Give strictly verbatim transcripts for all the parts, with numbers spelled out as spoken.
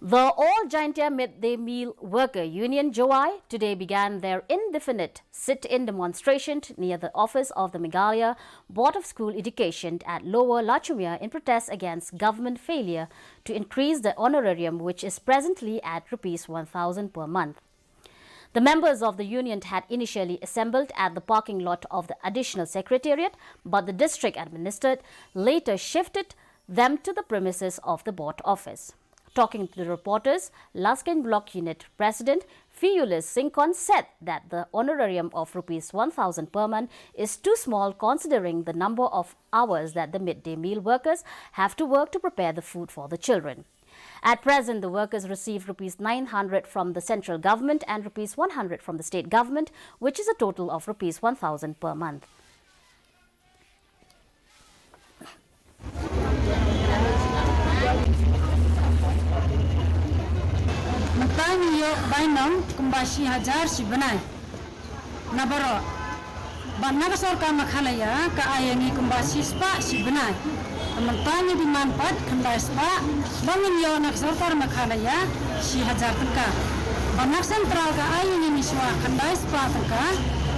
The All Jaintia Midday Meal Worker Union, Jowai, today began their indefinite sit-in demonstration near the office of the Meghalaya Board of School Education at Lower Lachumia in protest against government failure to increase the honorarium, which is presently at rupees one thousand per month. The members of the union had initially assembled at the parking lot of the Additional Secretariat, but the district administrator later shifted them to the premises of the board office. Talking to the reporters, Laskein Block Unit President Fiulis Syngkon said that the honorarium of rupees one thousand per month is too small considering the number of hours that the midday meal workers have to work to prepare the food for the children. At present, the workers receive rupees nine hundred from the central government and rupees one hundred from the state government, which is a total of rupees one thousand per month. Mynta ngi ïoh bainong kumba shi hajar shi bnai na baroh. Bad na ka sorkar Meghalaya ka ai ïa ngi kumba shi spah shi bnai. Te mynta ngi demand pat khyndai spah ba ngin ïoh na ka sorkar Meghalaya shi hajar tyngka. Bad na ka central ka ai ïa ngi mynshuwa khyndai spah tyngka.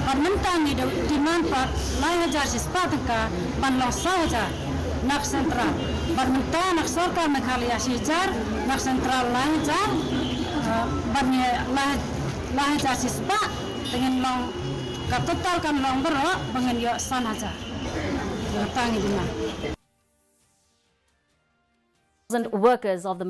Bad mynta ngi demand pat lai hajar shi spah tyngka ban long saw hajar na ka central. Bad mynta na ka sorkar Meghalaya shi hajar, na ka central lai hajar. Ah, bad ngi lai, lai hajar shi spah, te ngin long, ka total kan long baroh ba ngin ïoh san hajar. Mynta ngi demand. Workers of the